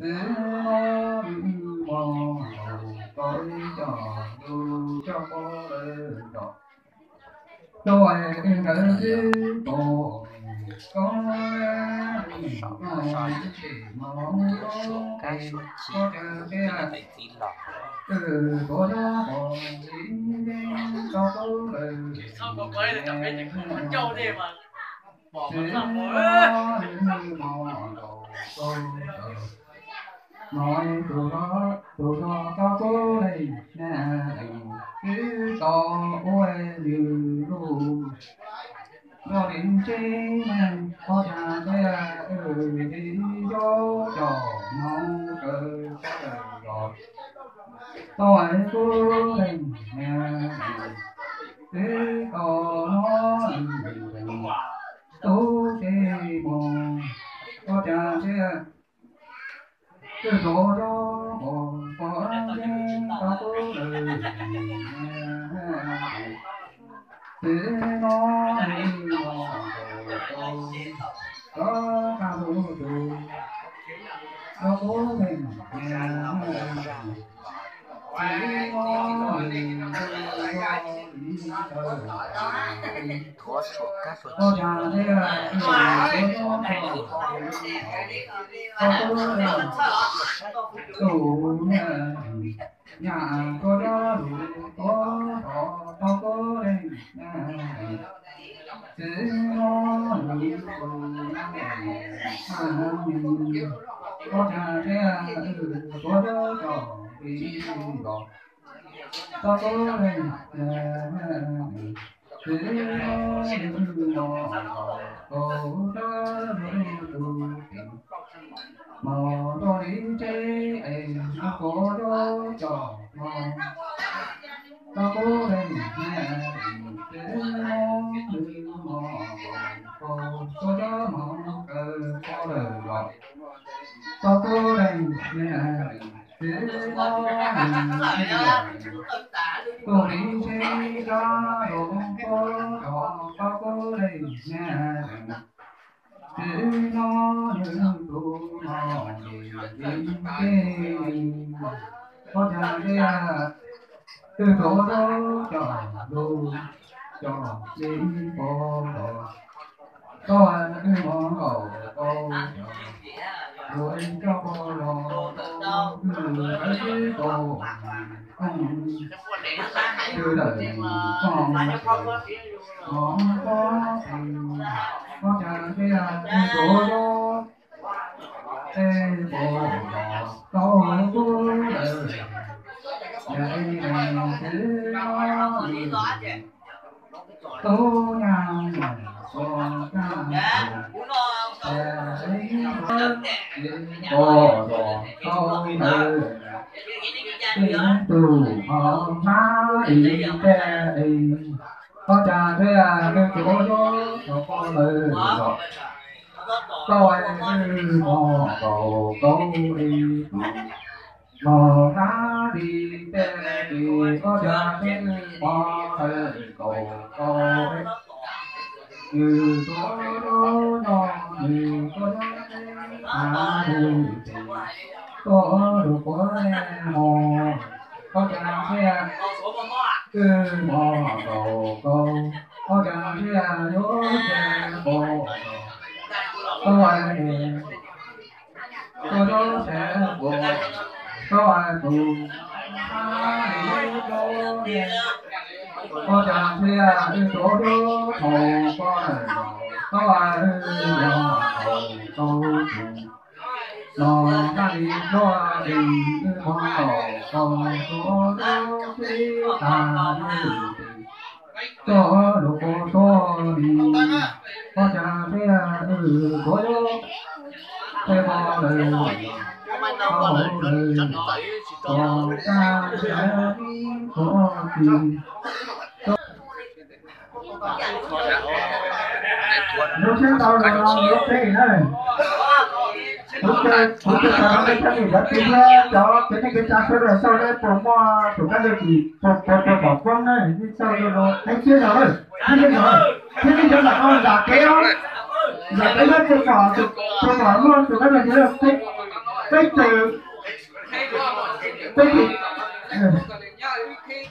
Txiv no nws mos nkaus tau ib co lus coj pab lawv zos. Tau es nkawd twb tau koj ib tshim no koj cas thiaj twb tuav cov pom txiv tau tub lawm. Txiv no nws mos nkaus tau tau no tus zos, tus zos tau tub leej twb tau ua nws lub nrog li ntsej muag, ua cas thiaj li yog cov hmoov kawg tau lawm los tau es tub leej twb tau no tub tsis mus, ua cas thiaj twb tuav cov pom txiv tau tub lawm. Txiv no nws mos nkaus tau tub lawm, txiv no nws ua li ntawd, ua cas thiaj li tuav cov pom txiv tau tub lawm. Tus niag nyaj tuav cov lus tuav cov tau tub leej, txiv no nws tus niag nyaj, ua cas thiaj tuav cov pom txiv los tau tub leej. Txiv no nws mos nkaus tau tub leej, tus txiv mos nrog li tsev es nws tuav cov pom txiv tau tub leej. Txiv no nws mos nkaus tau tub cov hmoov kawg tau lawm los tau tub leej. Txiv no nws tus li ntsej zaj los tuav cov tau tub leej. Txiv no nws tus mos nkees, ua cas thiaj twb tuav cov lus coj li pom los tau es twb mos nkaus tau cov lus coj pab los tau, twb lawv twb tau koom twb lawm koom mos pob txee, ua cas thiaj twb tuav cov tej pom los tau tub lawm. Yog li ntawd txiv no nws tub nyaj mus ua tag tus, es ib pom los tau lawm, ib tug ho hmab ib teg, ua cas thiaj twb tuav cov pom txiv lawm los tau es twb mos nkaus tau ib tug ho hmab ib teg, ua cas thiaj twb mos nkaus tau nws tuav cov no, nws tuav cov teb tas tus ces tuaj lus quav hmo, ua cas thiaj twb mos nkaus tau, ua cas thiaj yuav tsis pom tau, tau es tuaj yuav tsis pom tau tus, ua cas thiaj twb tuav cov thaum pom lawm los tau es mos nkaus tau tus, los hmab ib teg, twb mos nkaus tau tus, tuaj lus quav tas tus ces tuaj lus quav tuaj li, ua cas thiaj twb tuav cov tej pom lawm, tau lawm, tau tag tsis tuav tsis Lub tsheb ntau los no lub tsheb na. Kuv, kuv tus tau nej txhab nim cov txiv thiab cov kev neej kev tsa sawv daws xauj seb puas muaj tus kab lig tim puas puas puas pom poob na, nej xauj zoo zoo, nej siab zog lawm, nej siab zog, thiab nej cov nram no nram kev os, nram kev thiab puas pom, puas pom muaj tus kab lig tim lawm. Peb tug, peb tug, peb tug, ib tug, ib tug.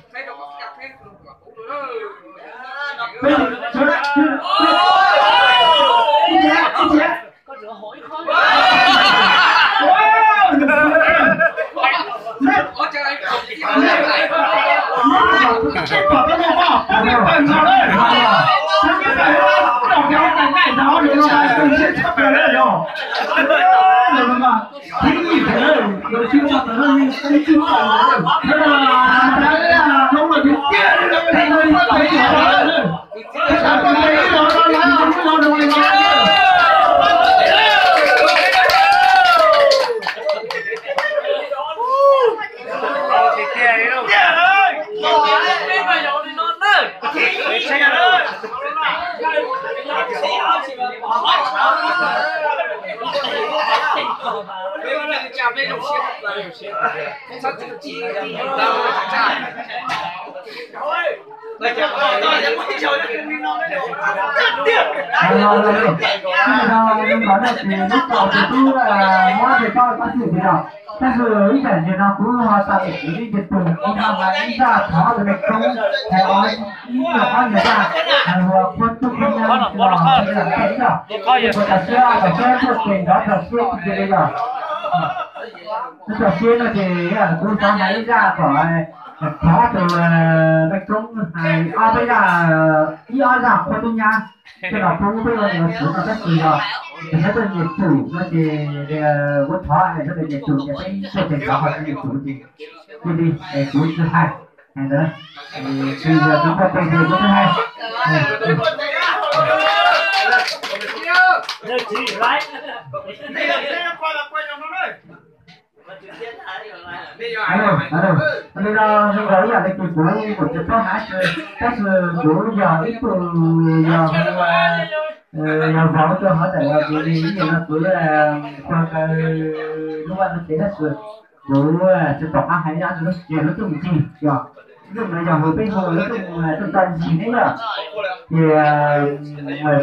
Tab sis ib tsam ntsis no kuv ho tau ib tus kuv ho hais ib zaj thov tus me koob hais ib nyuag ob nyuag zaj hais ua qhuab tub qhuab nyab los ib zaj. Kuv tam sim, tam sim tuaj tes nrov txog siab tiag tiag li yog. Txog siab no ces kuv xav hais ib zaj kom thov tus me koob hais ob peb zaj, ib ob zaj qhuab tub nyab coj los pub peb ua niam ua txiv no tab sis yog nyob tuaj nyiam tsum no ces kuv thov hais nyob tuaj nyiam tsum ces peb tuaj tes nrov ho tsis nyiam tsum ces cia li kuv tsis hais. Hais ntawd, tsis yog kuv tuaj tes ces kuv tsis hais. Li no zoo nkaus ib yam li tias kuv, kuv tsis paub hais, tab sis kuv yog ib tug yog, yog vauv rau hauv ntawm kuv li ib yam no kuv ua lub vaj lub tsev tab sis kuv tsis pom qab hais ib zaj rau lub, lub rooj ncig yog, lub rooj no yog hu peb hu lub rooj, rooj toj ncig ne yog. Ces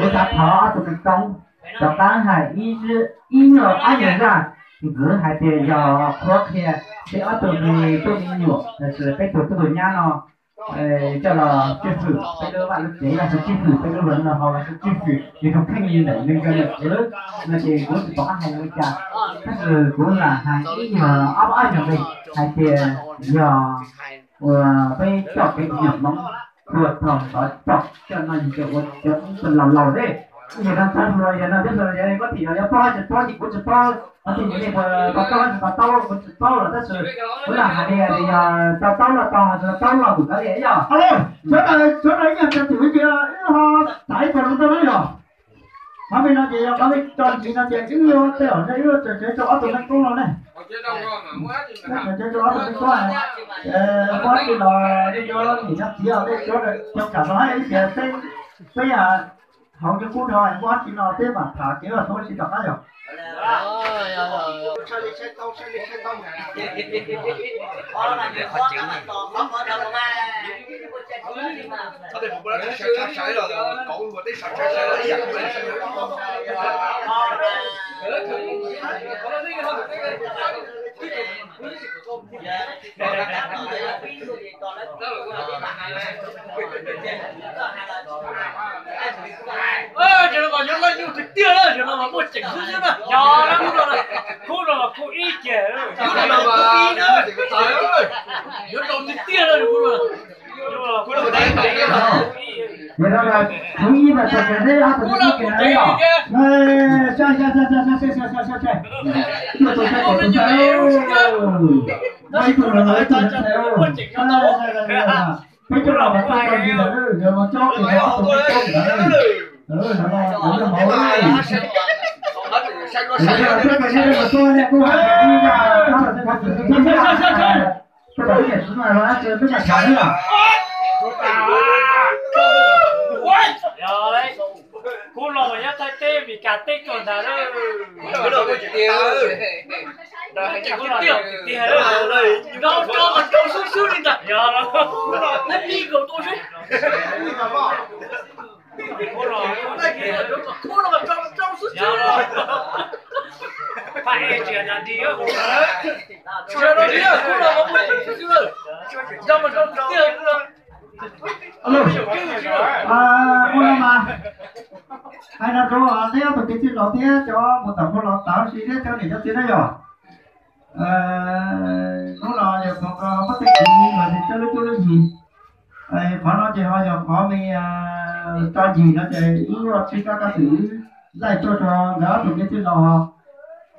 kuv xav thov ob tug me koob rov qab hais ib nyuag ob nyuag zaj ntxiv hais tias yog qhuab qhia peb ob tug me tub me nyuam los sis peb tug tub tug nyab no coj los tswj fwm peb lub vaj lub tsev los sis tswj fwm peb lub luag no hauv los sis tswj fwm yus tus kheej ntawm nws nkawd ntawm kuv no ces kuv tsis pom qab hais li cas. Tab sis kuv lam hais ib nyuag ob peb nyuag nqe hais tias yog uas peb coj kev nyuam Hmoob txhua thaum ntxov tsom coj noj ua cov Hmoob laus laus ne. Yog no txhua hluas, yog no txhua hluas, yog nej muab thim los yog paub tsis paub ces kuv tsis paub, qhov twg nej puas to taub tsis to taub kuv tsis paub los tab sis kuv lam hais tias yog to taub los to, tsis to taub los kuv kav liam yog. Sawv daws, sawv daws ib nyuag tso twm cia wb ho xaiv ib qho zoo rau na yog. Qhov me no ces yog qhov me tso ntxiv no ces wb yuav tej zaum wb tsev rau ob tug me koob no ne. Tsev rau ob tug me koob, muab ib tug los nej yuav nim no txiv os, nej cov kam no ib tias peb, peb hauv cov kub no muab ib tug no peb mam tham kev vaj txhua si tom qab yog. Ces no mas nyob laj nyuj tiag tiag na, ces no mas muaj ceem xwb xwb na. Yog, khub no mas khub ib ces, khub no mas khub ib na, yuav rau tiag tiag na. Khub no mas khub ib mas txog kev deb ob tug me tub kiag na yom. Ib tug saib kom tus saib, ib tug los ib tug saib. Peb coj los mas tau tau ntsis ntawd, yog los cob ces ob tug peb cob ntawd. Ntawd no kuv yeej hauv, kuv yeej hauv, peb cov neb mas tuaj ne kuj hais tias ib yam, tuaj peb niam txiv no los peb mam tham xwb los. Kuv los mas nyob Thaib teb Meskas teb kawg ntag. Rau rau mas rau xwb xwb li ntag. Yog, neb pib nkaus tau xwb. Kuv los mas rau rau xwb xwb. Ua no mas, hais no rau neb ob tug kwv tij laus thiab cov mus tom mus los tav si thiab cov niam cov txiv na yog. Hnub no yog thaum koj muab tej kwv los ces coj lub cuab lub yig. Qhov no ces ho yog qhov me tso yig no ces wb ua tsis kab kab xwm laij tuaj rau nkawd ob tug kwv tij laus,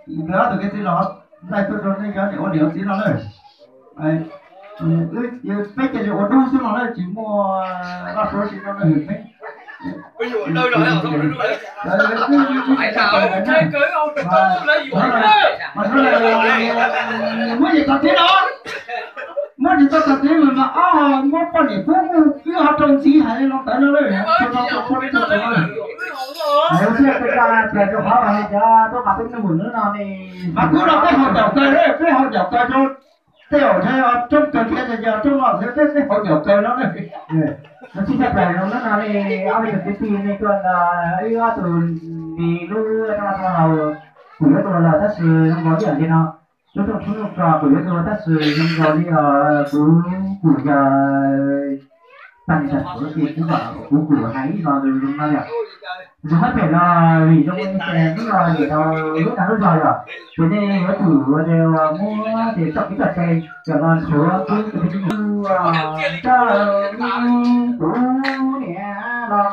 nkawd ob tug kwv tij laus laij tuaj rau nej cov niam ua niam ua txiv no na. Peb cia li ua dub xwb no na, tsis muaj laj suab tsis muaj laj hwm peb. Mas muab yim tau tib no, muab tsis tau tau tib mas mas ob muab poj niam pub mus wb ho rau ntxiv hais li no ntawd no na. Thiaj tias rau qhov mas li cov tuaj mas peb nug mus hnub no ne, mas kuv no peb haus caum kawg, peb haus caum kawg rau tej zaum ntshe rooj kawg kiag ces yog rooj no xwb, peb peb haus caum kawg no na. Tsis tau plaws zoo hnub no ne, ob peb tug kwv tij nej tuaj ntawd ib ob tug nti lub roob no tau haus, kuv yuav tuaj los tab sis zoo nkaus li no, lub rooj tshoob rooj tso kuv yuav tuaj tab sis zoo nkaus li kuv kum yog tag li tag thaum lub tiag xwb kom kuv kum hais ib lo lus zoo no yom. Zoo hab phem no vim zoo li ces hnub no yim tau lub tag lub zog yom, ces nej yuav tsum ua muab ces txoj kev txoj cai kom los ntxuav kuv tus kwv tij, kuv niam los